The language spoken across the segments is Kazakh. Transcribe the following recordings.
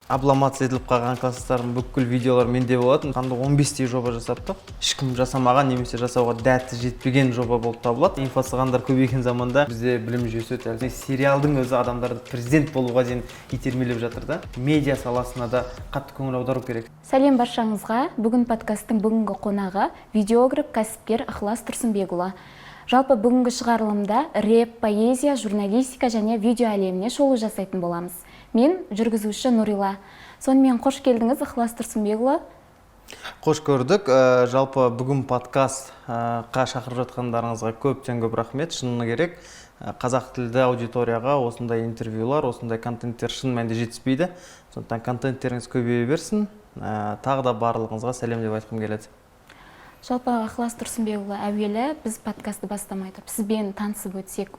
Обломаться етіліп қалған класстастарым, бүкіл видеолар менде болатын. Қанды 15-тей жоба жасаптық. Ешкім жасамаған немесе жасауға дәті жетпеген жоба болып табылады. Инфоцыгандар көбейген заманда бізде білім жүйесі өте әлсіз. Сериалдың өзі адамдарды президент болуға дейін итермелеп жатыр да. Медиа саласына да қатты көңіл аудару керек. Сәлем баршаңызға! Бүгін подкасттың бүгінгі қонағы – видеограф, кәсіпкер Ықылас Тұрсынбекұлы. Жалпы, бүгінгі шығарылымда рэп, поэзия, журналистика және видео әлеміне шолу жасайтын боламыз. Мен жүргізуші Нұрила. Сонымен, қош келдіңіз, Ықылас Тұрсынбекұлы. Қош көрдік. Жалпы, бүгін подкастқа шақырып жатқандарыңызға көптен көп рахмет. Шыны керек, қазақ тілді аудиторияға осындай интервьюлар, осындай контенттер шын мәнінде жетіспейді. Сондықтан контенттеріңіз көбейе берсін. Тағы да барлығыңызға сәлем деп айтқым келеді. Жалпы, Ықылас Тұрсынбекұлы, әуелі біз подкастты бастамай тұрып, сізбен танысып өтсек.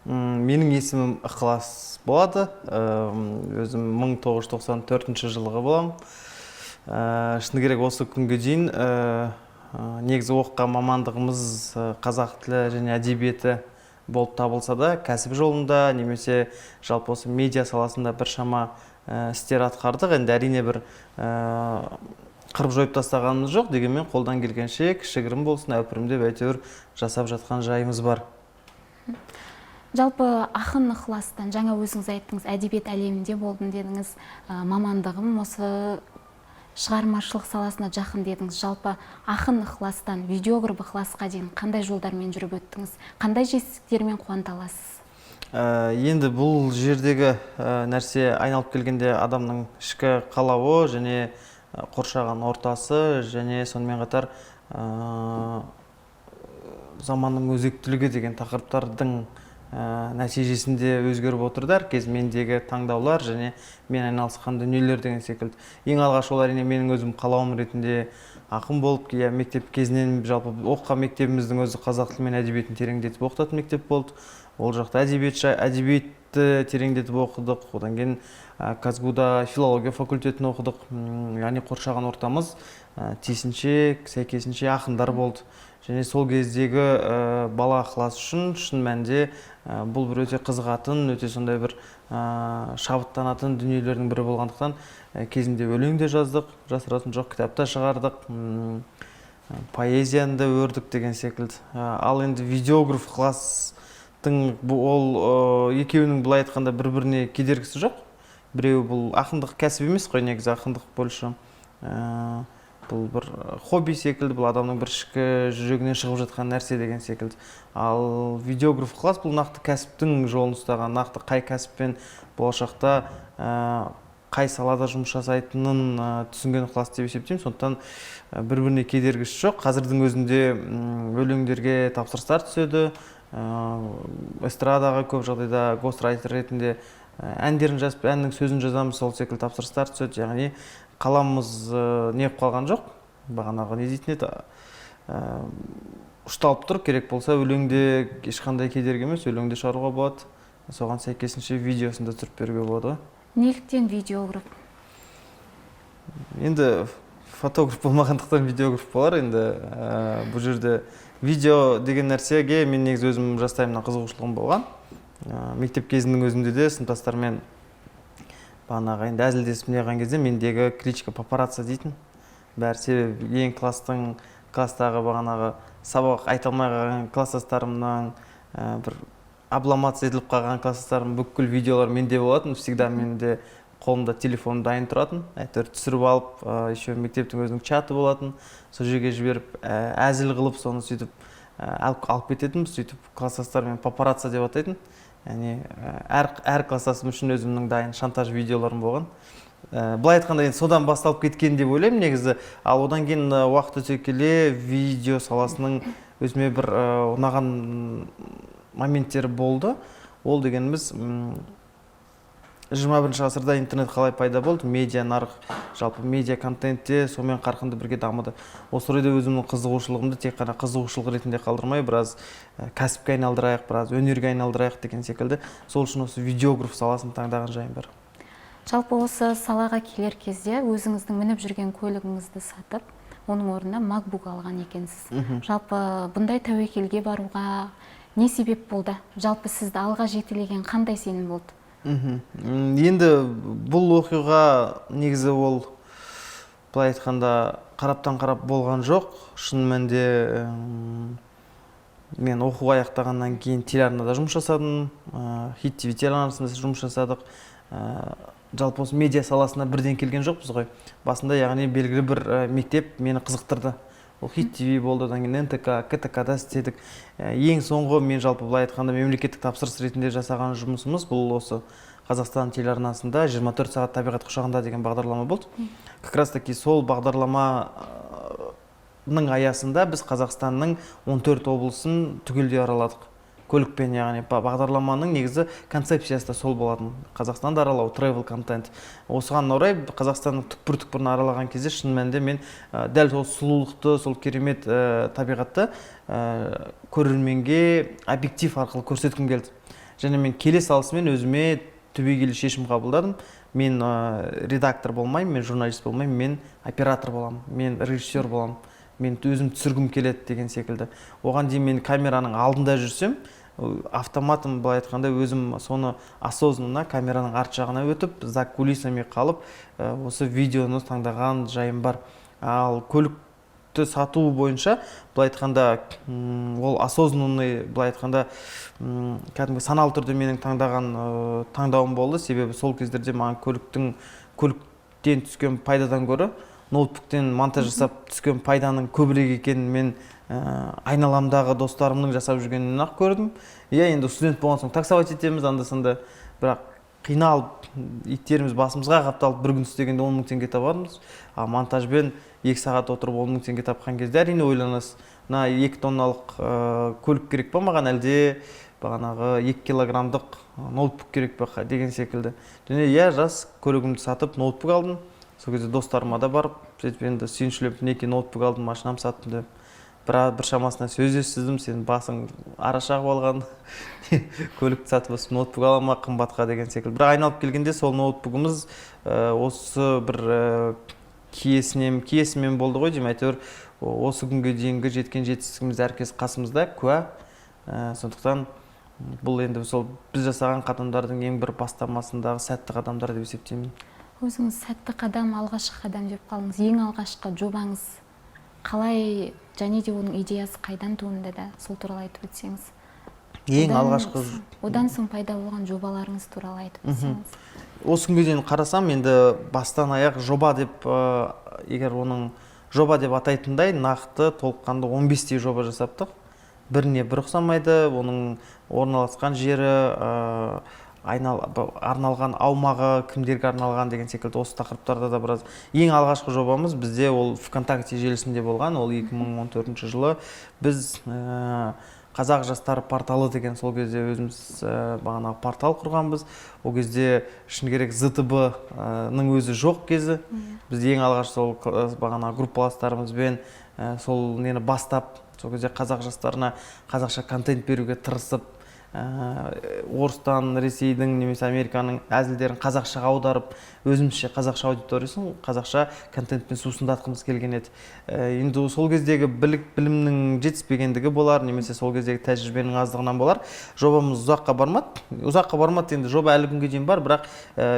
Менің есімім Ықылас болады. Өзім 1994 жылғы боламын. Шыны керек, осы күнге дейін негізі оқыған мамандығымыз қазақ тілі және әдебиеті болып табылса да, кәсіп жолында немесе жалпы осы медиа саласында біршама істер атқардық. Енді, әрине, бір қырып жойып тастағанымыз жоқ, дегенмен қолдан келгенше кішігірім болсын, әупірімдеп әйтеуір жасап жатқан жайымыз бар. Жалпы, ақын Ықыластан, жаңа өзіңіз айттыңыз, әдебиет әлемінде болдым дедіңіз, мамандығым осы шығармашылық саласына жақын дедіңіз. Жалпы, ақын Ықыластан видеограф Ықыласқа дейін қандай жолдармен жүріп өттіңіз, қандай жетістіктермен қуанта аласыз? Енді бұл жердегі нәрсе айналып келгенде адамның ішкі қалауы және қоршаған ортасы және сонымен қатар заманның өзектілігі деген тақырыптардың нәтижесінде өзгеріп отырды әркез мендегі таңдаулар және мен айналысқан дүниелер деген секілді. Ең алғаш ол, әрине, менің өзім қалауым ретінде ақын болып, иә, мектеп кезінен. Жалпы, оқыған мектебіміздің өзі қазақ тілі мен әдебиетін тереңдетіп оқытатын мектеп болды. Ол жақта әдебиетті тереңдетіп оқыдық. Одан кейін КазГУда филология факультетін оқыдық. Яғни қоршаған ортамыз тиісінше, сәйкесінше ақындар болды және сол кездегі бала Ықылас үшін шын мәнінде бұл бір өте қызығатын, өте сондай бір шабыттанатын дүниелердің бірі болғандықтан, кезінде өлең де жаздық, жасыратын жоқ, кітап та шығардық, поэзияны да өрдік деген секілді. Ал енді видеограф Ықыластың ол екеуінің, былай айтқанда, бір біріне кедергісі жоқ. Біреуі бұл ақындық кәсіп емес қой негізі, ақындық больше бұл бір хобби секілді, бұл адамның бір ішкі жүрегінен шығып жатқан нәрсе деген секілді. Ал видеограф Ықылас бұл нақты кәсіптің жолын ұстаған, нақты қай кәсіппен болашақта қай салада жұмыс жасайтынын түсінген Ықылас деп есептеймін. Сондықтан бір біріне кедергісі жоқ. Қазірдің өзінде өлеңдерге тапсырыстар түседі, эстрадаға көп жағдайда гострайтер ретінде әндерін жазып, әннің сөзін жазамыз, сол секілді тапсырыстар түседі. Яғни қаламымыз не болып қалған жоқ, бағанағы не дейтін еді, ұшталып тұр. Керек болса, өлеңде ешқандай кедергі емес, өлең де шығаруға болады, соған сәйкесінше видеосын да түсіріп беруге болады ғой. Неліктен видеограф? Енді фотограф болмағандықтан видеограф болар. Енді бұл жерде видео деген нәрсеге мен негізі өзім жастайымнан қызығушылығым болған. Мектеп кезінің өзінде де сыныптастармен бағанағы енді әзілдесіп неғылған кезде мендегі кличка «Папарацци» дейтін бәрі. Себебі ең класстағы бағанағы сабақ айта алмай қалған класстастарымның, бір обломаться етіліп қалған класстастарым, бүкіл видеолар менде болатын. Всегда менде қолымда телефон дайын тұратын, әйтеуір түсіріп алып, еще мектептің өзінің чаты болатын, сол жерге жіберіп, әзіл қылып, соны сөйтіп алып кететінбіз. Сөйтіп класстастарым «Папарацци» деп атайтын. Яғни әр класстасым үшін өзімнің дайын шантаж видеоларым болған. Былай айтқанда, енді содан басталып кеткен деп ойлаймын негізі. Ал одан кейін уақыт өте келе видео саласының өзіме бір ұнаған моменттері болды. Ол дегеніміз, 21-ғасырда интернет қалай пайда болды, медиа нарық, жалпы медиа контентте сонымен қарқынды бірге дамыды. Осы орайда өзімнің қызығушылығымды тек қана қызығушылық ретінде қалдырмай, біраз кәсіпке айналдырайық, біраз өнерге айналдырайық деген секілді. Сол үшін осы видеограф саласын таңдаған жайым бар. Жалпы, осы салаға келер кезде өзіңіздің мініп жүрген көлігіңізді сатып, оның орнына MacBook алған екенсіз. Жалпы, бұндай тәуекелге баруға не себеп болды? Жалпы, сізді алға жетелеген қандай сенім болды? Енді бұл оқиға негізі ол былай айтқанда қараптан қарап болған жоқ. Шын мәнінде мен оқу аяқтағаннан кейін телеарнада жұмыс жасадым, Хит ТВ телеарнасында жұмыс жасадық. Жалпы осы медиа саласына бірден келген жоқпыз ғой басында, яғни белгілі бір мектеп мені қызықтырды. Ол Хит ТВ болды, одан кейін НТК, КТК да істедік. Ең соңғы мен жалпы былай айтқанда мемлекеттік тапсырыс ретінде жасаған жұмысымыз бұл осы Қазақстан телеарнасында 24 сағат табиғат құшағында деген бағдарлама болды. Как раз таки сол бағдарламаның аясында біз Қазақстанның 14 облысын түгелдей араладық көлікпен. Яғни бағдарламаның негізі концепциясы да сол болатын: Қазақстанды аралау, travel контент. Осыған орай Қазақстанның түкпір түкпірін аралаған кезде шын мәнінде мен дәл сол сұлулықты, сол керемет табиғатты көрерменге объектив арқылы көрсеткім келді. Және мен келе салысымен өзіме түбегейлі шешім қабылдадым: мен редактор болмаймын, мен журналист болмаймын, мен оператор боламын, мен режиссер боламын, мен өзім түсіргім келеді деген секілді. Оған дейін мен камераның алдында жүрсем, автоматом былай айтқанда өзім соны осознанно камераның арт жағына өтіп, за кулисами қалып, осы видеоны таңдаған жайым бар. Ал көлікті сату бойынша былай айтқанда ол осознанный, былай айтқанда кәдімгі саналы түрде менің таңдаған таңдауым болды. Себебі сол кездерде маған көліктен түскен пайдадан гөрі ноутбуктен монтаж жасап түскен пайданың көбірек екенін мен айналамдағы достарымның жасап жүргенінен ақ көрдім. Иә, енді студент болған соң таксовать етеміз анда санда, бірақ қиналып, иттеріміз басымызға қапталып, бір күн істегенде 10 000 теңге табамыз. А монтажбен 2 сағат отырып 10 000 теңге тапқан кезде әрине ойланасыз: мына 2 тонналық көлік керек па маған, әлде бағанағы 2 килограммдық ноутбук керек па деген секілді. Және иә, рас, көлігімді сатып ноутбук алдым. Сол кезде достарыма да барып сөйтіп енді сүйіншілеп, мінекей, ноутбук алдым, машинамды саттым деп біршамасына сөз естідім: «Сенің басың ара шағып алған, көлікті сатып осы ноутбук ала ма қымбатқа?» деген секілді. Бірақ айналып келгенде сол ноутбугымыз осы бір киесімен болды ғой деймін. Әйтеуір осы күнге дейінгі жеткен жетістігіміз әркез қасымызда куә. Сондықтан бұл енді сол біз жасаған қадамдардың ең бір бастамасындағы сәтті қадамдар деп есептеймін. Өзіңіз сәтті қадам, алғашқы қадам деп қалдыңыз. Ең алғашқы жобаңыз қалай және де оның идеясы қайдан туындады, сол туралы айтып өтсеңіз. Ең алғашқы Одан соң пайда болған жобаларыңыз туралы айтып өтсеңіз. Осы күнге дейін қарасам, енді бастан аяқ жоба деп, егер оның жоба деп атайтындай нақты толыққанды 15-тей жоба жасаптық. Біріне бір ұқсамайды. Оның орналасқан жері, арналған аумағы, кімдерге арналған деген секілді осы тақырыптарда да біраз. Ең алғашқы жобамыз бізде ол ВКонтакте желісінде болған. Ол 2014 жылы біз «Қазақ жастары порталы» деген сол кезде өзіміз бағанағы портал құрғанбыз. Ол кезде шыны керек ЗТБ ның өзі жоқ кезі. Біз ең алғаш сол бағанағы группаластарымызбен сол нені бастап, сол кезде қазақ жастарына қазақша контент беруге тырысып, орыстан, Ресейдің немесе Американың әзілдерін қазақшаға аударып, өзімізше қазақша аудиториясын қазақша контентпен сусындатқымыз келген еді. Енді сол кездегі білімнің жетіспегендігі болар немесе сол кездегі тәжірибенің аздығынан болар, жобамыз ұзаққа бармады. Ұзаққа бармады, енді жоба әлі күнге дейін бар, бірақ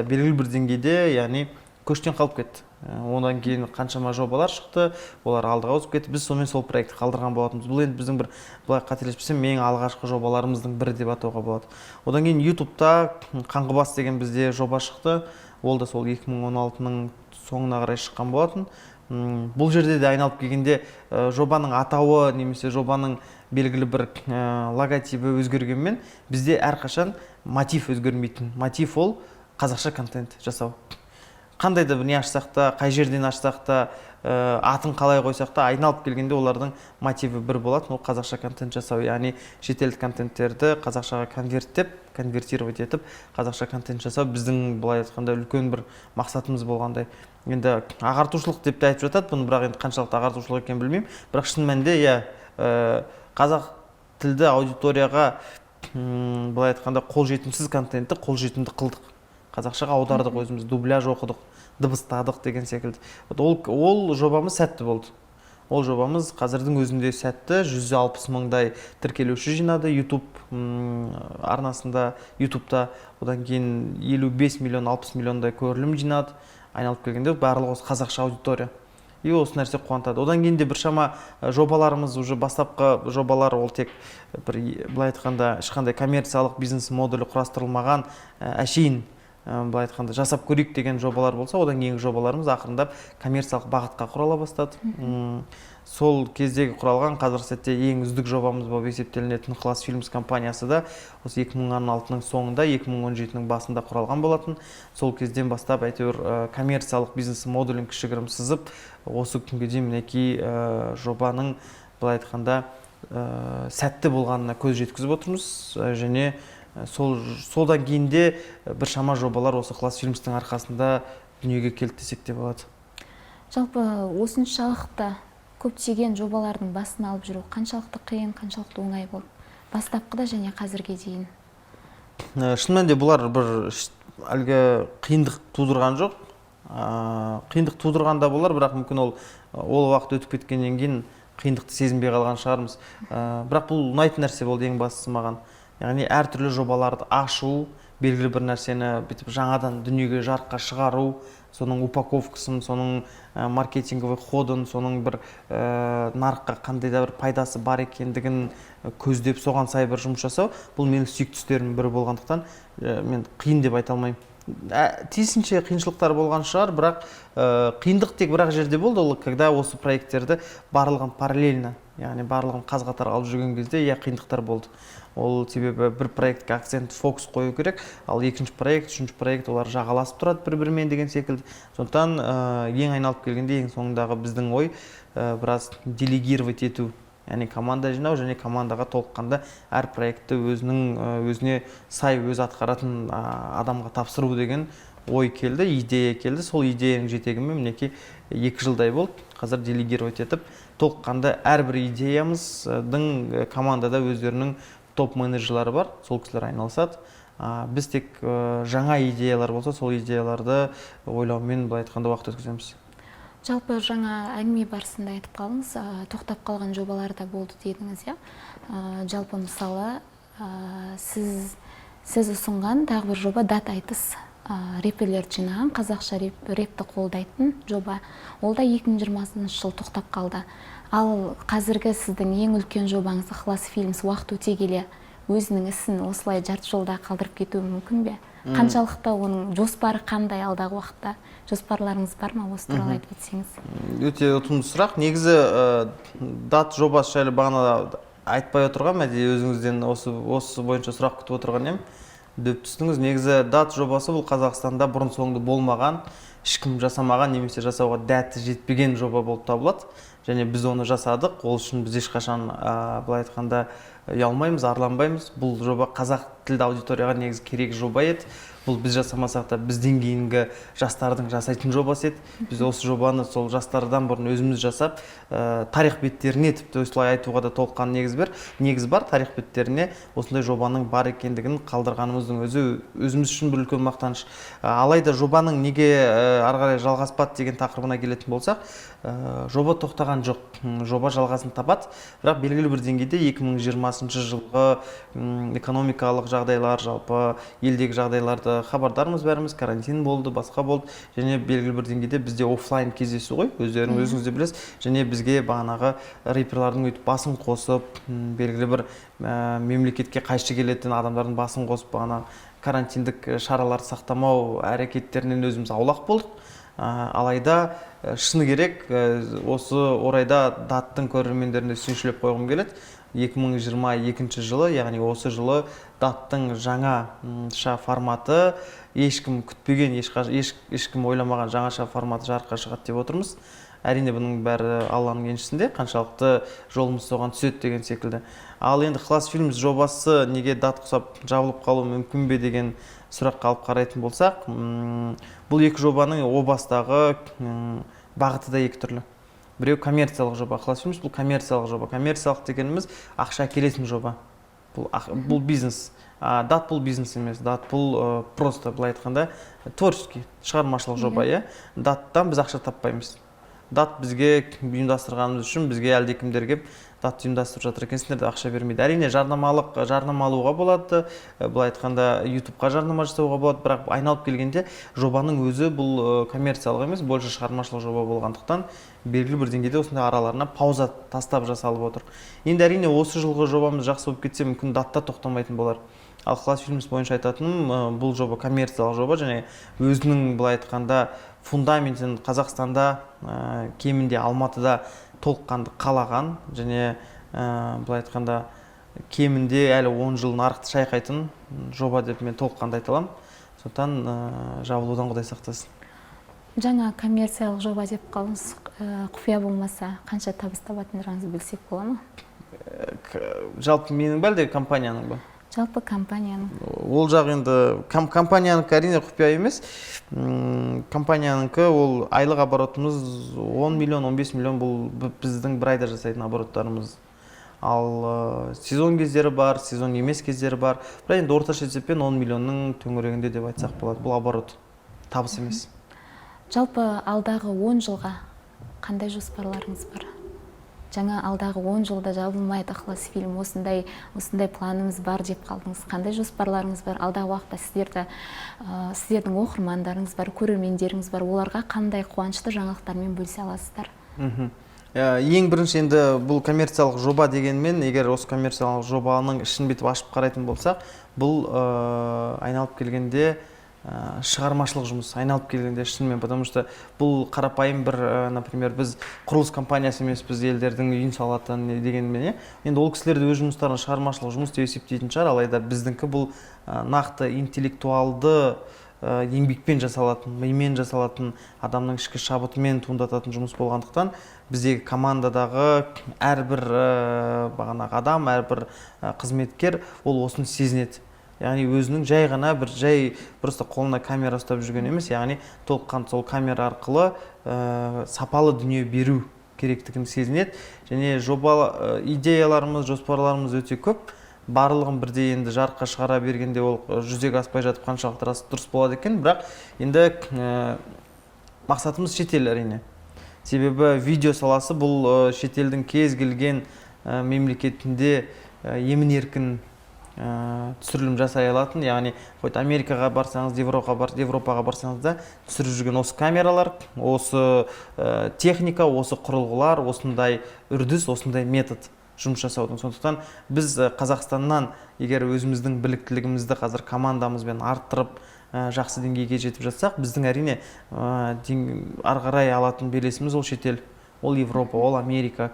белгілі бір деңгейде, яғни көштен қалып кетті. Одан кейін қаншама жобалар шықты, олар алдыға озып кетті. Біз сонымен сол проектті қалдырған болатынбыз. Бұл енді біздің бір былай қателеспесем ең алғашқы жобаларымыздың бірі деп атауға болады. Одан кейін Ютубта «Қаңғыбас» деген бізде жоба шықты. Ол да сол 2016-ның соңына қарай шыққан болатын. Бұл жерде де айналып келгенде жобаның атауы немесе жобаның белгілі бір логотипі өзгергенмен, бізде әрқашан мотив өзгермейтін. Мотив ол қазақша контент жасау. Қандай да бір не ашсақ та, қай жерден ашсақ та, атын қалай қойсақ та, айналып келгенде олардың мотиві бір болатын: ол қазақша контент жасау. Яғни шетелдік контенттерді қазақшаға конверттеп, конвертировать етіп, қазақша контент жасау біздің былай айтқанда үлкен бір мақсатымыз болғандай. Енді ағартушылық деп те айтып жатады бұны, бірақ енді қаншалықты ағартушылық екенін білмеймін. Бірақ шын мәнінде иә, қазақ тілді аудиторияға былай айтқанда қолжетімсіз контентті қолжетімді қылдық, қазақшаға аудардық, өзіміз дубляж оқыдық, дыбыстадық деген секілді. Вот ол жобамыз сәтті болды. Ол жобамыз қазірдің өзінде сәтті, 160 мыңдай тіркелуші жинады YouTube арнасында, YouTube'та. Одан кейін 55 миллион, 60 миллиондай көрілім жинады. Айналып келгенде, барлығы осы қазақша аудитория. И осы нәрсе қуантады. Одан кейін де біршама жобаларымыз, уже бастапқы жобалар, ол тек бір былай айтқанда, ешқандай коммерциялық бизнес моделі құрастырылмаған, әшейін былай айтқанда, жасап көрейік деген жобалар болса, одан кейінгі жобаларымыз ақырындап коммерциялық бағытқа құрала бастады. Сол кездегі құралған, қазіргі сәтте ең үздік жобамыз болып есептелінетін Ықылас Фильмс компаниясы да осы 2016-ның соңында, 2017-нің басында құралған болатын. Сол кезден бастап әйтеуір коммерциялық бизнес моделін кішігірім сызып, осы күнге дейін, мінекей, жобаның былай айтқанда сәтті болғанына көз жеткізіп отырмыз. Және содан кейін де біршама жобалар осы Ықылас Фильмстің арқасында дүниеге келді десек те болады. Жалпы, осыншалықты көптеген жобалардың басын алып жүру қаншалықты қиын, қаншалықты оңай болды бастапқыда және қазірге дейін? Шын мәнінде, бұлар бір әлгі қиындық тудырған жоқ. Қиындық тудырған да болар, бірақ мүмкін ол уақыт өтіп кеткеннен кейін қиындықты сезінбей қалған шығармыз. Бірақ бұл ұнайтын нәрсе болды ең бастысы маған, яғни әртүрлі жобаларды ашу, белгілі бір нәрсені бүйтіп жаңадан дүниеге, жарыққа шығару, соның упаковкасын, соның маркетинговый ходын, соның бір нарыққа қандай да бір пайдасы бар екендігін көздеп, соған сай бір жұмыс жасау, бұл менің сүйікті істерімнің бірі болғандықтан, мен қиын деп айта алмаймын. Тиісінше қиыншылықтар болған шығар, бірақ қиындық тек бір ақ жерде болды, ол когда осы проекттерді барлығын параллельно, яғни барлығын қаз қатар алып жүрген кезде, иә, қиындықтар болды. Ол себебі бір проектке акцент, фокус қою керек, ал екінші проект, үшінші проект, олар жағаласып тұрады бір бірімен деген секілді. Сондықтан ең айналып келгенде, ең соңындағы біздің ой біраз делегировать ету, яғни команда жинау және командаға толыққанды әр проектті өзінің өзіне сай, өзі атқаратын адамға тапсыру деген ой келді, идея келді. Сол идеяның жетегімен, мінекей, 2 жылдай болды, қазір делегировать етіп, толыққанды әрбір идеямыздың командада өздерінің топ менеджерлары бар, сол кісілер айналысады. Біз тек жаңа идеялар болса, сол идеяларды ойлаумен, былай айтқанда, уақыт өткіземіз. Жалпы, жаңа әңгіме барысында айтып қалдыңыз, тоқтап қалған жобалар да болды дедіңіз, иә. Жалпы, мысалы, сіз ұсынған тағы бір жоба, «Дат айтыс», рэперлерді жинаған, қазақша рэпті қолдайтын жоба, ол да 2020 жылы тоқтап қалды. Ал қазіргі сіздің ең үлкен жобаңыз, «Ықылас Фильмс», уақыт өте келе өзінің ісін осылай жарты жолда қалдырып кетуі мүмкін бе? Қаншалықты оның жоспары қандай, алдағы уақытта жоспарларыңыз бар ма? Осы туралы айтып өтсеңіз. Өте ұтымды сұрақ негізі. Дат жобасы жайлы бағана айтпай отырғанмын, әдейі өзіңізден осы бойынша сұрақ күтіп отырған едім, дөп түстіңіз. Негізі, дат жобасы бұл Қазақстанда бұрын соңды болмаған, ешкім жасамаған немесе жасауға дәті жетпеген жоба болып табылады және біз оны жасадық. Ол үшін біз ешқашан былай айтқанда, ұялмаймыз, арланбаймыз. Бұл жоба қазақ тілді аудиторияға негізі керек жоба еді. Бұл біз жасамасақ та, бізден кейінгі жастардың жасайтын жобасы еді. Біз осы жобаны сол жастардан бұрын өзіміз жасап, тарих беттеріне, тіпті осылай айтуға да толыққанды негіз бар, тарих беттеріне осындай жобаның бар екендігін қалдырғанымыздың өзі өзіміз үшін бір үлкен мақтаныш. Алайда жобаның неге ары қарай жалғаспады деген тақырыбына келетін болсақ, жоба тоқтаған жоқ. Жоба жалғасын табады, бірақ белгілі бір деңгейде 2020 жылғы экономикалық жағдайлар, жалпы елдегі жағдайларды хабардармыз бәріміз, карантин болды, басқа болды және белгілі бір деңгейде бізде оффлайн кездесу ғой, өздеріңіз, өзіңіз де білесіз, және бізге бағанағы рэперлардың өйтіп басын қосып, белгілі бір мемлекетке қайшы келетін адамдардың басын қосып, бағана карантиндік шараларды сақтамау әрекеттерінен өзіміз аулақ болдық. Алайда шыны керек, осы орайда даттың көрермендеріне сүйіншілеп қойғым келеді: 2022 жылы, яғни осы жылы даттың жаңаша форматы, ешкім күтпеген, ешкім ойламаған жаңаша форматы жарыққа шығады деп отырмыз. Әрине, бұның бәрі Алланың еншісінде, қаншалықты жолымыз соған түседі деген секілді. Ал енді «Ықылас Фильмс» жобасы неге дат құсап жабылып қалуы мүмкін бе деген сұраққа алып қарайтын болсақ, бұл екі жобаның о бастағы бағыты да екі түрлі. Біреу коммерциялық жоба, «Ықылас Фильмс», бұл коммерциялық жоба. Коммерциялық дегеніміз ақша әкелетін жоба, бұл бизнес. Дат бұл бизнес емес, дат бұл просто, былай айтқанда, творческий, шығармашылық жоба, иә. Даттан біз ақша таппаймыз. Дат бізге ұйымдастырғанымыз үшін бізге әлдекімдер келіп, дат ұйымдастырып жатыр екенсіңдер деп ақша бермейді. Әрине, жарнама алуға болады, былай айтқанда, ютубқа жарнама жасауға болады, бірақ айналып келгенде жобаның өзі бұл коммерциялық емес, больше шығармашылық жоба болғандықтан, белгілі бір деңгейде осындай араларына пауза тастап жасалып отыр. Енді, әрине, осы жылғы жобамыз жақсы болып кетсе, мүмкін, датта тоқтамайтын болар. Ал «Ықылас Фильмс» бойынша айтатыным, бұл жоба коммерциялық жоба және өзінің, былай айтқанда, фундаментін Қазақстанда, кемінде Алматыда толыққанды қалаған және былай айтқанда, кемінде әлі 10 жыл нарықты шайқайтын жоба деп мен толыққанды айта аламын. Сондықтан жабылудан Құдай сақтасын. Жаңа коммерциялық жоба деп қалдыңыз. Құпия болмаса, қанша табыс табатындарыңызды білсек бола ма? Жалпы менің бе, әлде компанияның ба? Жалпы компанияның. Ол жақ енді компаниянікі, әрине, құпия емес. Компаниянікі ол айлық оборотымыз 10 миллион, 15 миллион, бұл біздің бір айда жасайтын обороттарымыз. Ал сезон кездері бар, сезон емес кездері бар, бірақ енді орташа есеппен 10 миллионның төңірегінде деп айтсақ болады. Бұл оборот, табыс емес. Жалпы алдағы 10 жылға қандай жоспарларыңыз бар? Жаңа алдағы 10 жылда жабылмайды «Ықылас Фильм», осындай осындай планымыз бар деп қалдыңыз. Қандай жоспарларыңыз бар алдағы уақытта? Сіздердің оқырмандарыңыз бар, көрермендеріңіз бар, оларға қандай қуанышты жаңалықтармен бөлісе аласыздар? Ең бірінші, енді бұл коммерциялық жоба дегенмен, егер осы коммерциялық жобаның ішін бүйтіп ашып қарайтын болсақ, бұл айналып келгенде шығармашылық жұмыс, айналып келгенде шынымен, потому что бұл қарапайым бір, например, біз құрылыс компаниясы емеспіз, елдердің үйін салатын не дегенмен, иә, енді ол кісілер де өз жұмыстарын шығармашылық жұмыс деп есептейтін шығар, алайда біздіңкі бұл нақты интеллектуалды еңбекпен жасалатын, мимен жасалатын, адамның ішкі шабытымен туындататын жұмыс болғандықтан, біздегі командадағы әрбір бағанағы адам, әрбір қызметкер ол осыны сезінеді. Яғни өзінің жай ғана бір жай просто қолына камера ұстап жүрген емес, яғни толыққанды сол камера арқылы сапалы дүние беру керектігін сезінеді. Және жоба идеяларымыз, жоспарларымыз өте көп. Барлығын бірдей енді жарыққа шығара бергенде, ол жүзеге аспай жатып қаншалықты рас, дұрыс болады екен? Бірақ енді мақсатымыз шетел, әрине. Себебі видео саласы бұл шетелдің кез келген мемлекетінде емін еркін түсірілім жасай алатын, яғни хоть Америкаға барсаңыз, Европаға барсаңыз да, түсіріп жүрген осы камералар, осы техника, осы құрылғылар, осындай үрдіс, осындай метод жұмыс жасаудың. Сондықтан біз Қазақстаннан егер өзіміздің біліктілігімізді қазір командамызбен арттырып, жақсы деңгейге жетіп жатсақ, біздің, әрине, ары қарай алатын белесіміз ол шетел, ол Европа, ол Америка,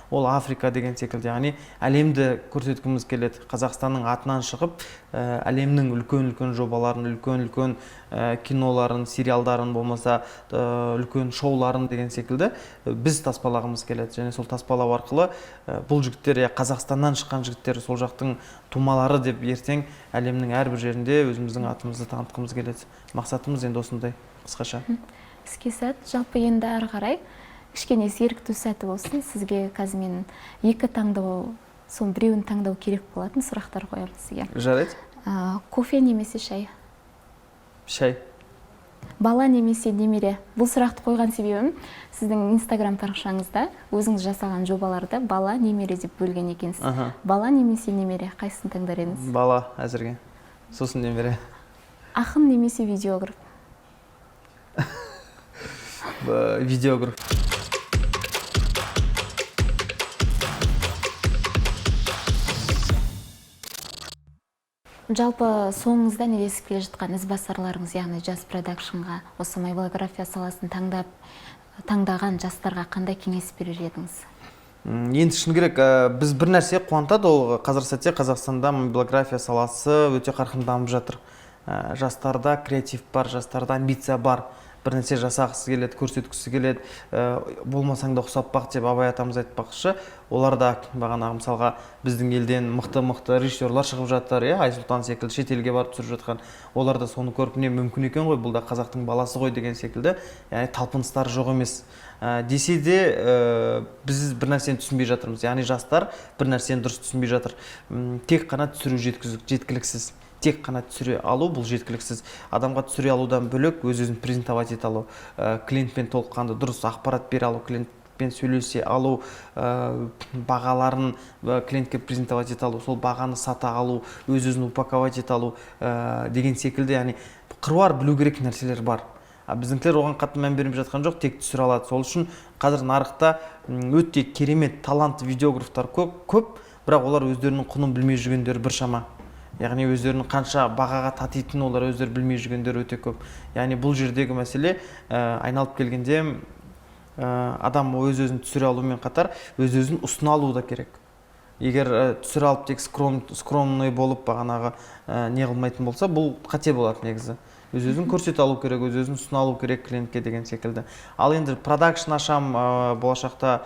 ол Африка деген секілді. Яғни әлемді көрсеткіміз келеді. Қазақстанның атынан шығып, әлемнің үлкен үлкен жобаларын, үлкен үлкен киноларын, сериалдарын, болмаса үлкен шоуларын деген секілді біз таспалағымыз келеді. Және сол таспалау арқылы бұл жігіттер, иә, Қазақстаннан шыққан жігіттер, сол жақтың тумалары деп ертең әлемнің әрбір жерінде өзіміздің атымызды танытқымыз келеді. Мақсатымыз енді осындай қысқаша. Іске сәт! Жалпы енді ары қарай кішкене зерікту сәті болсын сізге. Қазір мен екі таңдау, соның біреуін таңдау керек болатын сұрақтар қоямын сізге. Жарайды. Кофе немесе шай? Шай. Бала немесе немере? Бұл сұрақты қойған себебім, сіздің инстаграм парақшаңызда өзіңіз жасаған жобаларды бала, немере деп бөлген екенсіз. Бала немесе немере, қайсысын таңдар едіңіз? Бала әзірге, сосын немере. Ақын немесе видеограф? Видеограф. Жалпы соңыңыздан ілесіп келе жатқан ізбасарларыңыз, яғни Жас Продакшнға, осы мобилография саласын таңдаған жастарға қандай кеңес берер едіңіз? Енді шыны керек, біз бір нәрсе қуантады, ол қазір сәтте Қазақстанда мобилография саласы өте қарқынды дамып жатыр. Жастарда креатив бар, жастарда амбиция бар, бір нәрсе жасағысы келеді, көрсеткісі келеді. Болмасаң да ұқсап бақ деп Абай атамыз айтпақшы, олар да бағанағы, мысалға, біздің елден мықты мықты режиссерлар шығып жатыр, иә, Айсұлтан секілді шетелге барып түсіріп жатқан. Олар да соны көріп, не мүмкін екен ғой, бұл да қазақтың баласы ғой деген секілді, яғни талпыныстары жоқ емес. Десе де, біз бір нәрсені түсінбей жатырмыз, яғни жастар бір нәрсені дұрыс түсінбей жатыр. Тек қана түсіру жеткіліксіз. Тек қана түсіре алу бұл жеткіліксіз. Адамға түсіре алудан бөлек, өз өзін презентовать ете алу, клиентпен толыққанды дұрыс ақпарат бере алу, клиентпен сөйлесе алу, бағаларын клиентке презентовать ете алу, сол бағаны сата алу, өз өзін упаковать ете алу деген секілді, яғни қыруар білу керек нәрселер бар. А біздіңкілер оған қатты мән бермей жатқан жоқ, тек түсіре алады. Сол үшін қазір нарықта өте керемет талантты видеографтар көп, көп, бірақ олар өздерінің құнын білмей жүргендері біршама. Яғни өздерінің қанша бағаға татитынын олар өздері білмей жүргендері өте көп. Яғни бұл жердегі мәселе, айналып келгенде, адам өз өзін түсіре алумен қатар өз өзін ұсына алу да керек. Егер түсіре алып, тек скромный болып, бағанағы не қылмайтын болса, бұл қате болады. Негізі өз өзін көрсете алу керек, өз өзін ұсына алу керек клиентке деген секілді. Ал енді продакшн ашам болашақта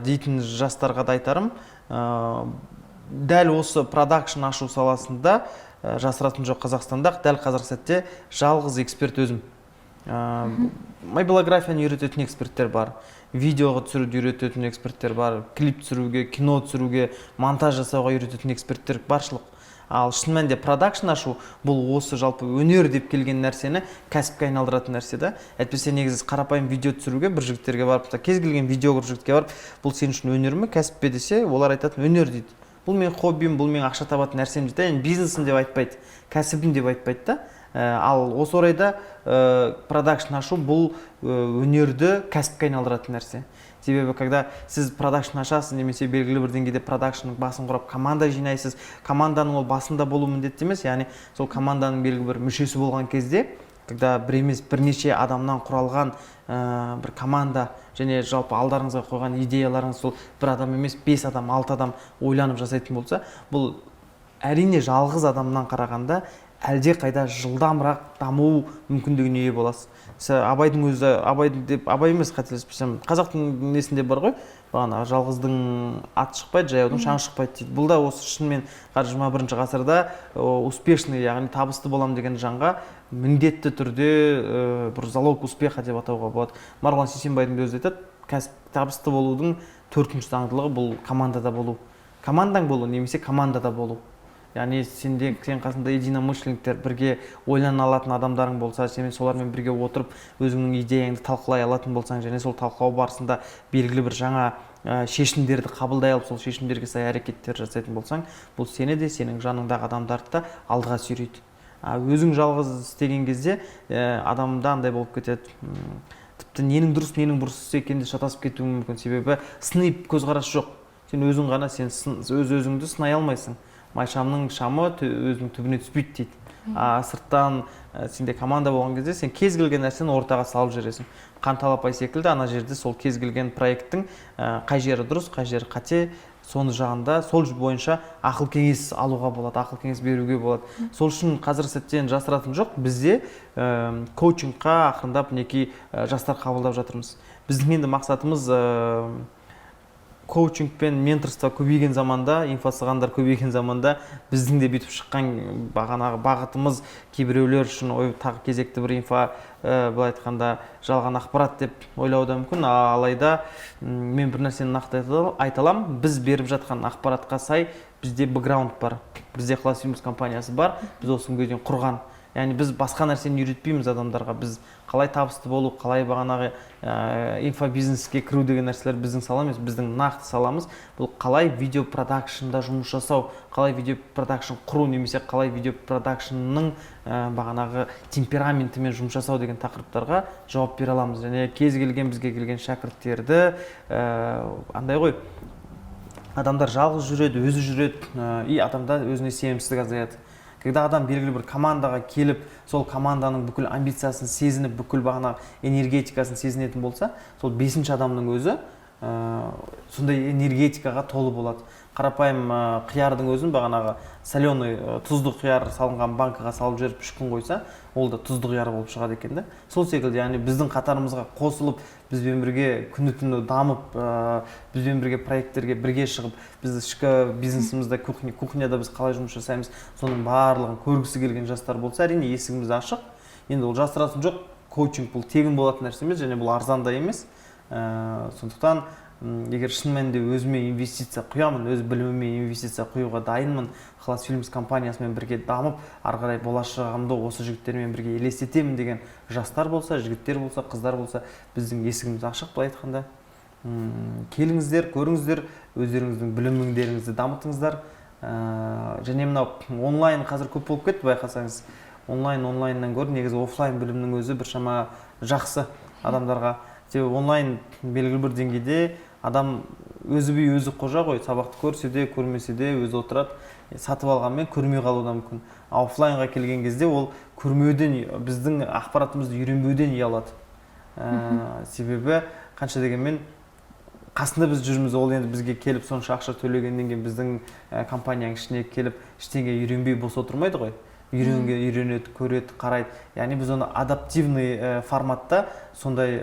дейтін жастарға да айтарым, дәл осы продакшн ашу саласында, жасыратын жоқ, Қазақстанда дәл қазіргі сәтте жалғыз эксперт өзім. Мобилографияны үйрететін эксперттер бар, видеоға түсіруді үйрететін эксперттер бар, клип түсіруге, кино түсіруге, монтаж жасауға үйрететін эксперттер баршылық. Ал шын мәнінде продакшн ашу бұл осы жалпы өнер деп келген нәрсені кәсіпке айналдыратын нәрсе да. Әйтпесе негізі қарапайым видео түсіруге бір жігіттерге барып та, кез келген видеограф жігітке барып, бұл сен үшін өнер ме, кәсіп пе десе, олар айтатын: өнер дейді, бұл менің хоббим, бұл менің ақша табатын нәрсем дейді да. Енді бизнесім деп айтпайды, кәсібім деп айтпайды да. Ал осы орайда продакшн ашу бұл өнерді кәсіпке айналдыратын нәрсе. Себебі когда сіз продакшн ашасыз немесе белгілі бір деңгейде продакшнның басын құрап, команда жинайсыз, команданың ол басында болу міндетті емес, яғни сол команданың белгілі бір мүшесі болған кезде, когда бір емес, бірнеше адамнан құралған бір команда және жалпы алдарыңызға қойған идеяларыңыз сол бір адам емес, бес адам, алты адам ойланып жасайтын болса, бұл әрине жалғыз адамнан қарағанда әлде қайда жылдамырақ даму мүмкіндігіне ие боласыз. Абайдың өзі, Абай деп, Абай емес, қателеспесем, қазақтың несінде бар ғой, бағана жалғыздың аты шықпайды, жаяудың шаңы шықпайды дейді. Бұл да осы шынымен қазір 21-ғасырда успешный, яғни табысты боламын деген жанға міндетті түрде бір залог успеха деп атауға болады. Марғұлан Сейсенбайдың да өзі айтады: кәсіп табысты болудың төртінші заңдылығы бұл командада болу, командаң болу немесе командада болу. Яғни сенде, сен қасында единомышленниктер, бірге ойлана алатын адамдарың болса, сен солармен бірге отырып өзіңнің идеяңды талқылай алатын болсаң және сол талқылау барысында белгілі бір жаңа шешімдерді қабылдай алып, сол шешімдерге сай әрекеттер жасайтын болсаң, бұл сені де, сенің жаныңдағы адамдарды да алдыға сүйрейді. А өзің жалғыз істеген кезде адамда андай болып кетеді, тіпті ненің дұрыс, ненің бұрыс екенін де шатасып кетуі мүмкін. Себебі сыни көзқарас жоқ, сен өзің ғана, сен өз өзіңді сынай алмайсың. Майшамның шамы өзінің түбіне түспейді дейді. А сырттан сенде команда болған кезде сен кез келген нәрсені ортаға салып жібересің, қанталапай секілді ана жерде сол кез келген проекттің қай жері дұрыс, қай жері қате, соны жағында сол бойынша ақыл кеңес алуға болады, ақыл кеңес беруге болады. Сол үшін қазіргі сәтте енді жасыратын жоқ, бізде коучингқа ақырындап мінекей жастар қабылдап жатырмыз. Біздің енді мақсатымыз, коучинг пен менторство көбейген заманда, инфоцыгандар көбейген заманда біздің де бүйтіп шыққан бағанағы бағытымыз кейбіреулер үшін ой, тағы кезекті бір инфо, былай айтқанда, жалған ақпарат деп ойлауы да мүмкін. Алайда мен бір нәрсені нақты айта аламын: біз беріп жатқан ақпаратқа сай бізде бэкграунд бар, бізде Ықылас Фильмс компаниясы бар, біз осы күнге дейін құрған. Яғни біз басқа нәрсені үйретпейміз адамдарға. Біз қалай табысты болу, қалай бағанағы инфобизнеске кіру деген нәрселер біздің сала емес. Біздің нақты саламыз бұл қалай видео продакшнда жұмыс жасау, қалай видео продакшн құру немесе қалай видео продакшнның бағанағы темпераментімен жұмыс жасау деген тақырыптарға жауап бере аламыз. Және кез келген бізге келген шәкірттерді, андай ғой, адамдар жалғыз жүреді, өзі жүреді, и адамда өзіне сенімсіздік азаяды. Когда адам белгілі бір командаға келіп, сол команданың бүкіл амбициясын сезініп, бүкіл бағанағы энергетикасын сезінетін болса, сол бесінші адамның өзі сондай энергетикаға толы болады. Қарапайым қиярдың өзін бағанағы соленый, тұзды қияр салынған банкаға салып жіберіп, 3 күн қойса, ол да тұзды қияр болып шығады екен да. Сол секілді, яғни біздің қатарымызға қосылып, бізбен бірге күні түні дамып, бізбен бірге проекттерге бірге шығып, біз ішкі бизнесімізде, кухняда біз қалай жұмыс жасаймыз, соның барлығын көргісі келген жастар болса, әрине, есігіміз ашық. Енді ол жасыратын жоқ, коучинг бұл тегін болатын нәрсе емес және бұл арзан да емес. Сондықтан Егер шын мәнінде өзіме инвестиция құямын, өз біліміме инвестиция құюға дайынмын, Ықылас Фильмс компаниясымен бірге дамып, ары қарай болашағымды осы жігіттермен бірге елестетемін деген жастар болса, жігіттер болса, қыздар болса, біздің есігіміз ашық, былай айтқанда. Келіңіздер, көріңіздер, өздеріңіздің білімдеріңізді дамытыңыздар. Және мынау онлайн қазір көп болып кетті, байқасаңыз. Онлайннан гөрі негізі офлайн білімнің өзі біршама жақсы адамдарға. Себебі онлайн белгілі бір деңгейде адам өзі би, өзі қожа ғой, сабақты көрсе де, көрмесе де өзі отырады, сатып алғанмен көрмей қалуы да мүмкін. А офлайнға келген кезде ол көрмеуден, біздің ақпаратымызды үйренбеуден ұялады. Себебі қанша дегенмен қасында біз жүрміз. Ол енді бізге келіп, сонша ақша төлегеннен кейін біздің компанияның ішіне келіп, ештеңе үйренбей бос отырмайды ғой. Үйренеді, көреді, қарайды. Яғни біз оны адаптивный форматта, сондай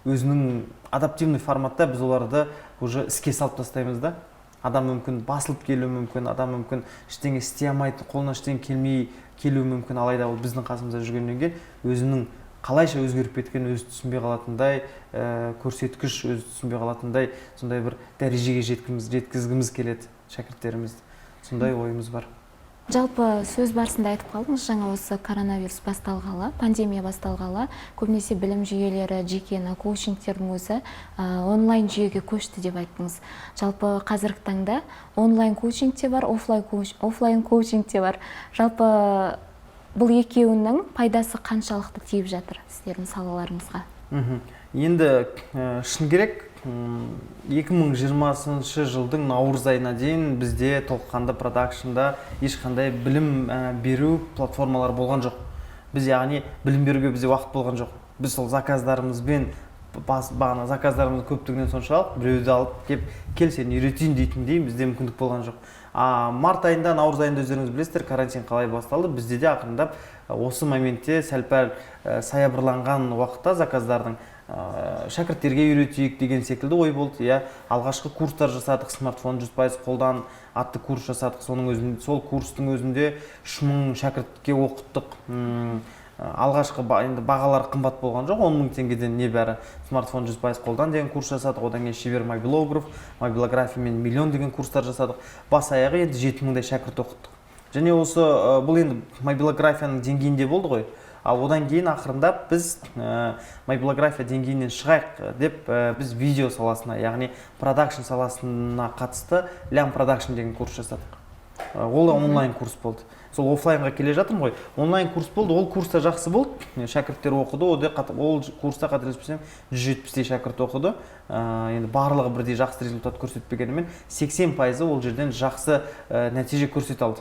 өзінің адаптивный форматта біз оларды уже іске салып тастаймыз да. Адам мүмкін басылып келуі мүмкін, адам мүмкін ештеңе істей алмайтын, қолынан ештеңе келмей келуі мүмкін. Алайда ол біздің қасымызда жүргеннен кейін өзінің қалайша өзгеріп кеткенін өзі түсінбей қалатындай көрсеткіш, өзі түсінбей қалатындай сондай бір дәрежеге жеткізгіміз келеді шәкірттерімізді. Сондай ойымыз бар. Жалпы, сөз барысында айтып қалдыңыз, жаңа осы коронавирус басталғалы, пандемия басталғалы көбінесе білім жүйелері, жеке коучингтердің өзі онлайн жүйеге көшті деп айттыңыз. Жалпы, қазіргі таңда онлайн коучинг те бар, офлайн коучинг те бар. Жалпы, бұл екеуінің пайдасы қаншалықты тиіп жатыр сіздердің салаларыңызға? Енді шын керек, 2020 жылдың наурыз айына дейін бізде толыққанды продакшнда ешқандай білім беру платформалары болған жоқ. Біз, яғни, білім беруге бізде уақыт болған жоқ. Біз сол заказдарымызбен бас, бағана заказдарымыздың көптігінен соншалық, біреуді алып келіп, «Кел, сені үйретейін» дейтіндей бізде мүмкіндік болған жоқ. А март айында, наурыз айында, өздеріңіз білесіздер, карантин қалай басталды. Бізде де ақырындап осы моментте сәл пәл саябырланған уақытта заказдардың, шәкірттерге үйретейік деген секілді ой болды, иә. Алғашқы курстар жасадық, «Смартфон 100% қолдан» атты курс жасадық. Соның өзінде, сол курстың өзінде 3000 шәкіртке оқыттық. Алғашқы енді бағалар қымбат болған жоқ, 10 мың теңгеден небәрі. «Смартфон 100% қолдан» деген курс жасадық. Одан кейін «Шебер мобилограф», «Мобилография мен миллион» деген курстар жасадық. Бас аяғы енді 7000-дай шәкірт оқыттық. Және осы бұл енді мобилографияның деңгейінде болды ғой. Ал одан кейін ақырындап біз мобилография деңгейінен шығайық деп, біз видео саласына, яғни продакшн саласына қатысты «Лям продакшн» деген курс жасадық. Ол да онлайн курс болды. Сол офлайнға келе жатырмын ғой. Онлайн курс болды, ол курс та жақсы болды. Шәкірттер оқыды. Ол курста, қателеспесем, 170-тей шәкірт оқыды. Енді барлығы бірдей жақсы результат көрсетпегенімен, 80%-ы ол жерден жақсы нәтиже көрсете алды.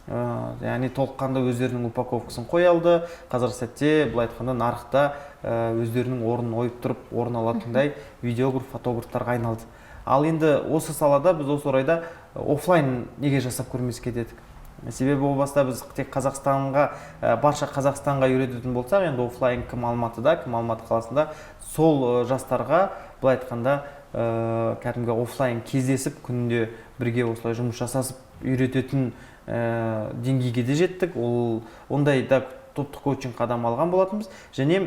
Яғни толыққанды өздерінің упаковкасын қоя алды. Қазіргі сәтте, былай айтқанда, нарықта өздерінің орнын ойып тұрып орын алатындай видеограф, фотографтарға айналды. Ал енді осы салада біз осы орайда офлайн неге жасап көрмеске дедік. Себебі о баста біз тек Қазақстанға, барша Қазақстанға үйрететін болсақ, енді офлайн кім Алматыда, кім Алматы қаласында, сол жастарға, былай айтқанда, кәдімгі офлайн кездесіп, күнде бірге осылай жұмыс жасасып үйрететін деңгейге де жеттік. Ол ондай да топтық коучинг қадам алған болатынбыз. Және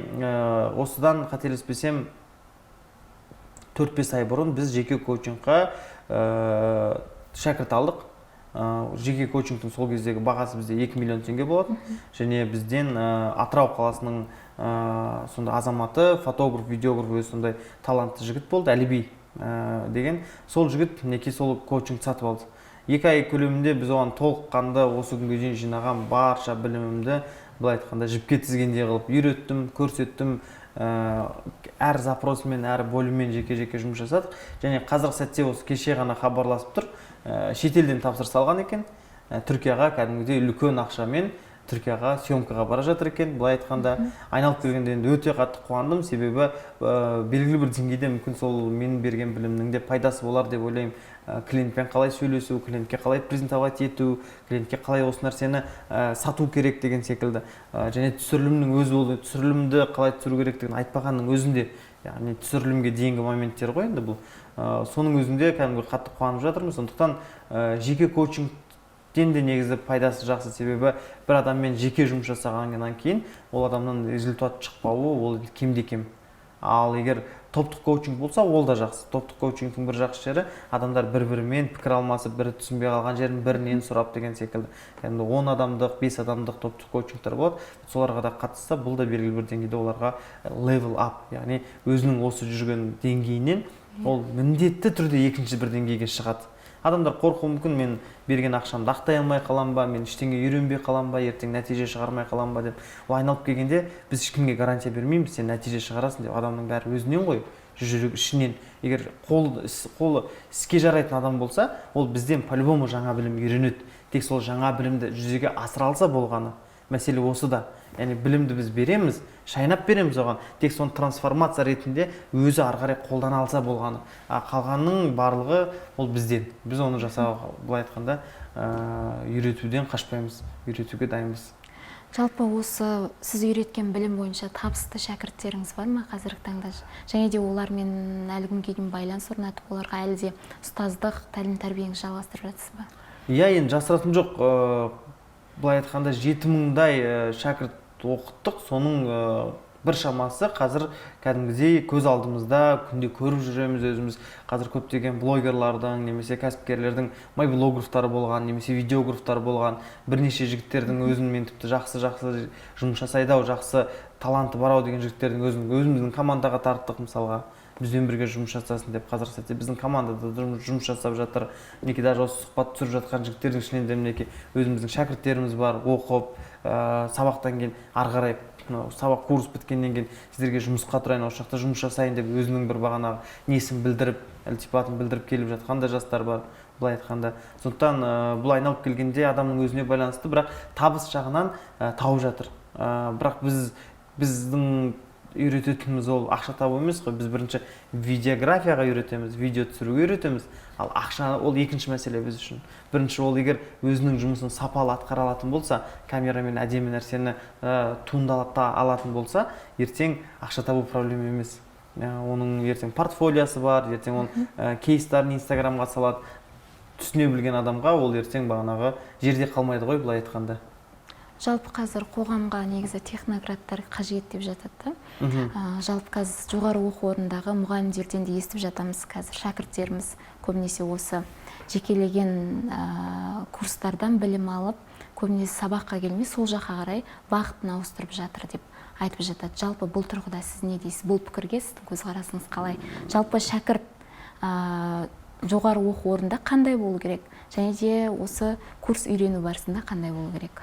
осыдан, қателеспесем, 4-5 ай бұрын біз жеке коучингқа шәкірт алдық. Жеке коучингтің сол кездегі бағасы бізде 2 миллион теңге болатын. Және бізден Атырау қаласының сондай азаматы, фотограф, видеограф, өзі сондай талантты жігіт болды, Әліби деген. Сол жігіт, мінекей, сол коучингті сатып алды. 2 ай көлемінде біз оған толыққанды осы күнге дейін жинаған барша білімімді, былай айтқанда, жіпке тізгендей қылып үйреттім, көрсеттім. Әр запросымен, әр бөліммен жеке жеке жұмыс жасадық. Және қазіргі сәтте осы кеше ғана хабарласып тұр, шетелден тапсырыс алған екен. Түркияға кәдімгідей үлкен ақшамен Түркияға съемкаға бара жатыр екен. Былай айтқанда, айналып келгенде енді өте қатты қуандым. Себебі белгілі бір деңгейде мүмкін сол менің берген білімнің де пайдасы болар деп ойлаймын. Клиентпен қалай сөйлесу, клиентке қалай презентовать ету, клиентке қалай осы нәрсені сату керек деген секілді. Және түсірілімнің өзі болды, түсірілімді қалай түсіру керектігін айтпағанның өзінде, яғни түсірілімге дейінгі моменттер ғой енді бұл. Соның өзінде кәдімгі қатты қуанып жатырмын. Сондықтан жеке коучингтен де негізі пайдасы жақсы. Себебі бір адаммен жеке жұмыс жасағаннан кейін ол адамнан результат шықпауы ол кемде кем. Ал егер Топтық коучинг болса, ол да жақсы. Топтық коучингтің бір жақсы жері: адамдар бір бірімен пікір алмасып, бірі түсінбей қалған жерін бірінен сұрап деген секілді. Кәдімгі 10 адамдық, 5 адамдық топтық коучингтер болады. Соларға да қатысса, бұл да белгілі бір деңгейде оларға level up, яғни өзінің осы жүрген деңгейінен ол міндетті түрде екінші бір деңгейге шығады. Адамдар қорқуы мүмкін: мен берген ақшамды ақтай алмай қалам ба, мен ештеңе үйренбей қалам ба, ертең нәтиже шығармай қалам ба деп. Ол айналып келгенде, біз ешкімге гарантия бермейміз, сен нәтиже шығарасың деп. Адамның бәрі өзінен ғой, жүрек ішінен. Егер қолы іске жарайтын адам болса, ол бізден по любому жаңа білім үйренеді. Тек сол жаңа білімді жүзеге асыра алса болғаны. Мәселе осы да. Яғни білімді біз береміз, шайнап береміз оған, тек соны трансформация ретінде өзі ары қарай қолдана алса болғаны. А қалғанның барлығы ол бізден. Біз оны жасауға, былай айтқанда, үйретуден қашпаймыз, үйретуге дайынбыз. Жалпы, осы сіз үйреткен білім бойынша табысты шәкірттеріңіз бар ма қазіргі таңда? Және де олармен әлі күнге дейін байланыс орнатып, оларға әлі де ұстаздық тәлім тәрбиеңізді жалғастырып жатсыз ба? Иә, енді жасыратын жоқ, былай айтқанда, 7000-дай шәкірт оқыттық. Соның біршамасы қазір кәдімгідей көз алдымызда, күнде көріп жүреміз өзіміз. Қазір көптеген блогерлардың немесе кәсіпкерлердің мобилографтары болған немесе видеографтары болған бірнеше жігіттердің өзін мен тіпті жақсы жақсы жұмыс жасайды ау, жақсы таланты бар ау деген жігіттердің өзін өзіміздің командаға тарттық, мысалға, бізбен бірге жұмыс жасасын деп. Қазіргі сәтте біздің командада жұмыс жасап жатыр. Мінекей, даже осы сұхбат түсіріп жатқан жігіттердің ішінен де, мінекей, өзіміздің шәкірттеріміз бар. Оқып, сабақтан кейін ары қарай, мынау сабақ, курс біткеннен кейін сіздерге жұмысқа тұрайын, осы жақта жұмыс жасайын деп, өзінің бір бағанағы несін білдіріп, ілтипатын білдіріп келіп жатқан да жастар бар, былай айтқанда. Сондықтан бұл айналып келгенде адамның өзіне байланысты, бірақ табыс жағынан тауып жатыр. Бірақ біздің үйрететініміз ол ақша табу емес қой. Біз бірінші видеографияға үйретеміз, видео түсіруге үйретеміз, ал ақша ол екінші мәселе біз үшін. Бірінші ол егер өзінің жұмысын сапалы атқара алатын болса, камерамен әдемі нәрсені туындата алатын болса, ертең ақша табу проблема емес. Оның ертең портфолиосы бар, ертең оның кейстарын Инстаграмға салады. Түсіне білген адамға ол ертең бағанағы жерде қалмайды ғой, былай айтқанда. Жалпы, қазір қоғамға негізі технократтар қажет деп жатады да. Жалпы, қазір жоғары оқу орнындағы мұғалімдерден де естіп жатамыз, қазір шәкірттеріміз көбінесе осы жекелеген курстардан білім алып, көбінесе сабаққа келмей, сол жаққа қарай бағытын ауыстырып жатыр деп айтып жатады. Жалпы, бұл тұрғыда сіз не дейсіз? Бұл пікірге сіздің көзқарасыңыз қалай? Жалпы, шәкірт жоғары оқу орнында қандай болу керек және де осы курс үйрену барысында қандай болу керек?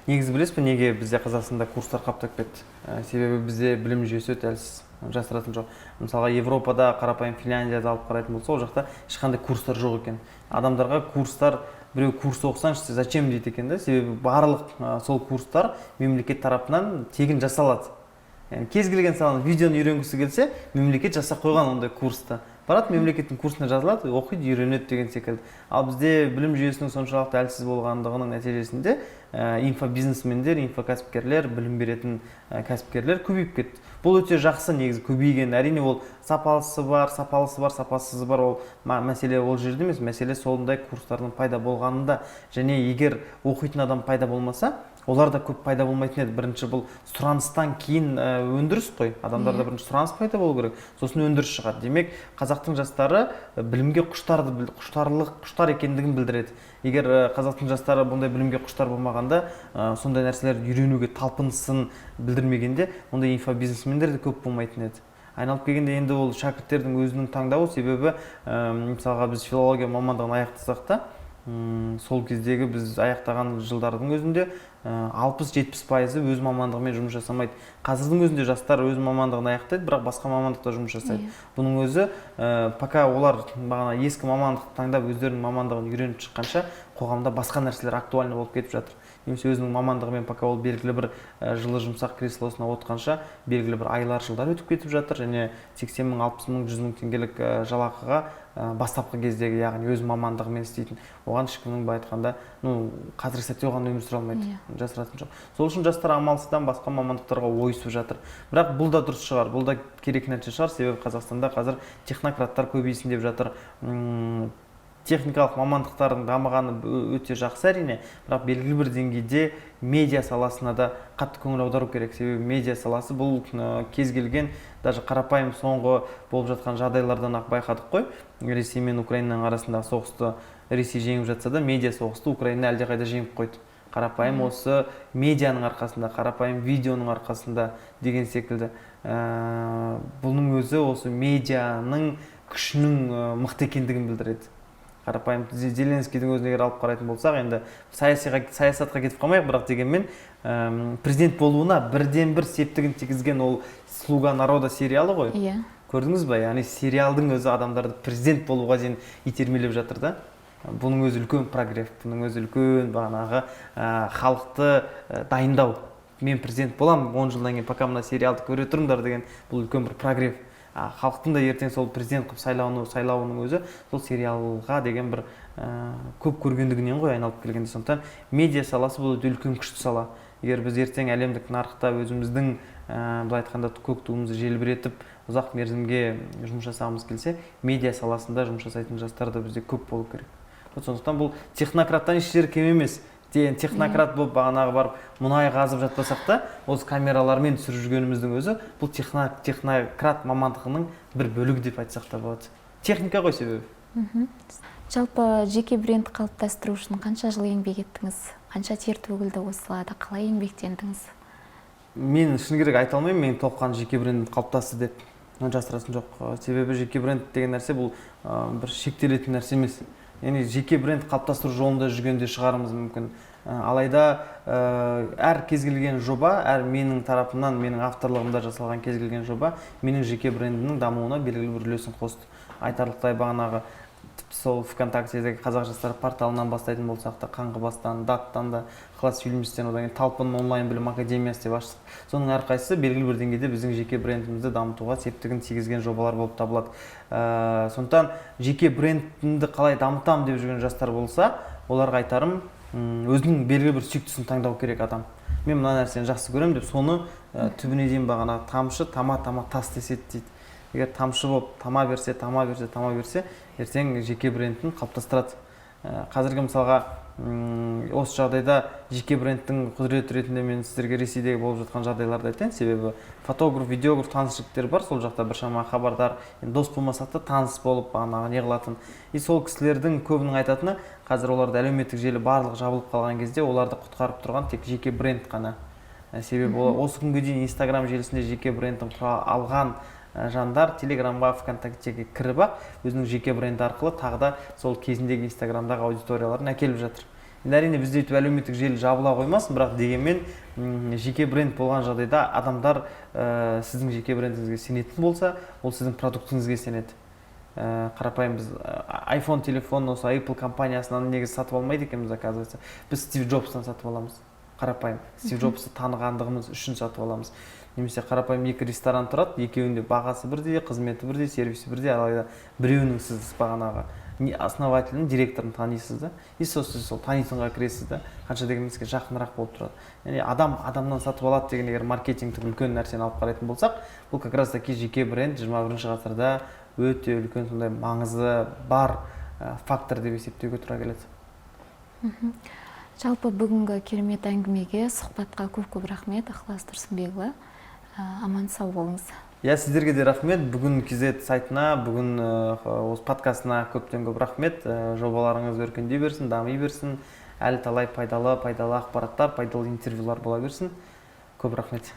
Негізі, білесіз бе, неге бізде Қазақстанда курстар қаптап кетті? Себебі бізде білім жүйесі өте әлсіз, жасыратын жоқ. Мысалға, Европада, қарапайым Финляндияда алып қарайтын болса, ол жақта ешқандай курстар жоқ екен. Адамдарға курстар, біреу курс оқысаңшы, зачем дейді екен да. Себебі барлық сол курстар мемлекет тарапынан тегін жасалады. Яғни кез келген саланы, видеоны үйренгісі келсе, мемлекет жасап қойған ондай курсты. Барады, мемлекеттің курсына жазылады, оқиды, үйренеді деген секілді. Ал бізде білім жүйесінің соншалықты әлсіз болғандығының нәтижесінде инфобизнесмендер, инфокәсіпкерлер, білім беретін кәсіпкерлер көбейіп кетті. Бұл өте жақсы негізі көбейген. Әрине, ол сапалысы бар, сапалысы бар, сапасызы бар. Ол мәселе ол жерде емес, мәселе сондай курстардың пайда болғанында. Және егер оқитын адам пайда болмаса, олар да көп пайда болмайтын еді. Бірінші бұл сұраныстан кейін өндіріс қой. Адамдарда бірінші сұраныс пайда болу керек, сосын өндіріс шығады. Демек, қазақтың жастары білімге құштарды құштарлық, құштар екендігін білдіреді. Егер қазақтың жастары бұндай білімге құштар болмағанда, сондай нәрселерді үйренуге талпынысын білдірмегенде, ондай инфобизнесмендер де көп болмайтын еді. Айналып келгенде, енді ол шәкірттердің өзінің таңдауы. Себебі мысалға, біз филология мамандығын аяқтасақ та, сол кездегі біз аяқтаған жылдардың өзінде 60-70%-ы өз мамандығымен жұмыс жасамайды. Қазірдің өзінде жастар өз мамандығын аяқтайды, бірақ басқа мамандықта жұмыс жасайды. Бұның өзі пока олар бағана ескі мамандықты таңдап, өздерінің мамандығын үйреніп шыққанша, қоғамда басқа нәрселер актуальный болып кетіп жатыр. Немесе өзінің мамандығымен пока ол белгілі бір жылы жұмсақ креслосына отырғанша, белгілі бір айлар, жылдар өтіп кетіп жатыр. Және 80 мың, 60 мың, 100 мың теңгелік жалақыға, бастапқы кездегі, яғни өз мамандығымен істейтін, оған ешкімнің, былай айтқанда, ну, қазіргі сәтте оған өмір сүре алмайды, жасыратын жоқ. Сол үшін жастар амалсыздан басқа мамандықтарға ойысып жатыр. Бірақ бұл да дұрыс шығар, бұл да керек нәрсе шығар. Себебі Қазақстанда қазір технократтар көбейсін деп жатыр. Техникалық мамандықтардың дамығаны өте жақсы, әрине, бірақ белгілі бір деңгейде медиа саласына да қатты көңіл аудару керек. Себебі медиа саласы бұл кез келген, даже қарапайым соңғы болып жатқан жағдайлардан ақ байқадық қой. Ресей мен Украинаның арасындағы соғысты Ресей жеңіп жатса да, медиа соғысты Украина әлдеқайда жеңіп қойды. Қарапайым осы медианың арқасында, қарапайым видеоның арқасында деген секілді. Бұның өзі осы медианың күшінің мықты екендігін білдіреді. Қарапайым Зеленскийдің өзін егер алып қарайтын болсақ, енді саясатқа кетіп қалмайық, бірақ дегенмен президент болуына бірден бір септігін тигізген ол «Слуга народа» сериалы ғой. Көрдіңіз ба, яғни сериалдың өзі адамдарды президент болуға дейін итермелеп жатыр да. Бұның өзі үлкен прогрев, бұның өзі үлкен бағанағы халықты дайындау. Мен президент боламын 10 жылдан кейін, пока мына сериалды көре тұрыңдар деген, бұл үлкен бір прогрев. А халықтың да ертең сол президент қылып сайлауының өзі сол сериалға деген бір көп көргендігінен ғой айналып келгенде. Сондықтан медиа саласы бұл өте үлкен, күшті сала. Егер біз ертең әлемдік нарықта өзіміздің былай айтқанда көк туымызды желбіретіп, ұзақ мерзімге жұмыс жасағымыз келсе, медиа саласында жұмыс жасайтын жастар да бізде көп болу керек. Вот сондықтан бұл технократтан еш жері кем емес. Технократ болып бағанағы барып мұнай қазып жатпасақ та, осы камералармен түсіріп жүргеніміздің өзі бұл технократ мамандығының бір бөлігі деп айтсақ та болады. Техника ғой себебі. Жалпы жеке бренд қалыптастыру үшін қанша жыл еңбек еттіңіз, қанша тер төгілді осы салада, қалай еңбектендіңіз? Мен шыны керек айта алмаймын мен толыққанды жеке брендім қалыптасты деп, оны жасырасын жоқ. Себебі жеке бренд деген нәрсе бұл бір шектелетін нәрсе емес, яғни жеке бренд қалыптастыру жолында жүргенде шығарымыз мүмкін. Алайда әр кез келген жоба, әр менің тарапымнан, менің авторлығымда жасалған кез келген жоба менің жеке брендімнің дамуына белгілі бір үлесін қосты айтарлықтай. Бағанағы тіпті сол ВКонтактедегі «Қазақ жастары» порталынан бастайтын болсақ та, Қаңғыбастан, Даттан да, Ықылас Фильмстен, одан кейін «Талпын» онлайн білім академиясы деп аштық. Соның әрқайсысы белгілі бір деңгейде біздің жеке брендімізді дамытуға септігін тигізген жобалар болып табылады. Сондықтан жеке брендімді қалай дамытамын деп жүрген жастар болса, оларға айтарым: өзінің белгілі бір сүйіктісін таңдау керек адам. Мен мына нәрсені жақсы көремін деп, соны түбіне дейін, бағана тамшы тама тама тас деседі дейді, егер тамшы болып тама берсе, тама берсе, тама берсе, ертең жеке брендін қалыптастырады. Қазіргі мысалға осы жағдайда жеке брендтің құдіреті ретінде мен сіздерге Ресейдегі болып жатқан жағдайларды айтайын. Себебі фотограф, видеограф таныс жігіттер бар сол жақта, біршама хабардар, енді дос болмасақ та, таныс болып бағанағы не қылатын. И сол кісілердің көбінің айтатыны: қазір оларда әлеуметтік желі барлығы жабылып қалған кезде оларды құтқарып тұрған тек жеке бренд қана. Себебі олар осы күнге дейін Инстаграм желісінде жеке брендін құра алған жандар Телеграмға, ВКонтактеге кіріп ақ, өзінің жеке бренді арқылы тағы да сол кезіндегі Инстаграмдағы аудиторияларын әкеліп жатыр. Енді әрине бізде өйтіп әлеуметтік желі жабыла қоймасын, бірақ дегенмен жеке бренд болған жағдайда адамдар сіздің жеке брендіңізге сенетін болса, ол сіздің продуктіңізге сенеді. Қарапайым біз iPhone телефон осы Apple компаниясынан негізі сатып алмайды екенбіз, оказывается. Біз Стив Джобстан сатып аламыз, қарапайым Стив Джобсты танығандығымыз үшін сатып аламыз. Немесе қарапайым екі ресторан тұрады, екеуінің де бағасы бірдей, қызметі бірдей, сервисі бірдей, алайда біреуінің сіз бағанағы не основателін, директорын танисыз да, и сол сіз сол танитынға кіресіз да, қанша дегенмен сізге жақынырақ болып тұрады. Яғни адам адамнан сатып алады деген, егер маркетингтік үлкен нәрсені алып қарайтын болсақ, бұл как раз таки жеке бренд 21 ғасырда өте үлкен сондай маңызы бар фактор деп есептеуге тура келеді. Жалпы бүгінгі керемет әңгімеге, сұхбатқа көп көп рахмет, Ықылас Тұрсынбекұлы. Аман сау болыңыз. Иә, сіздерге де рахмет. Бүгін KZ сайтына, бүгін осы подкастына көптен көп рахмет. Жобаларыңыз өркендей берсін, дами берсін, әлі талай пайдалы пайдалы ақпараттар, пайдалы интервьюлар бола берсін. Көп рахмет.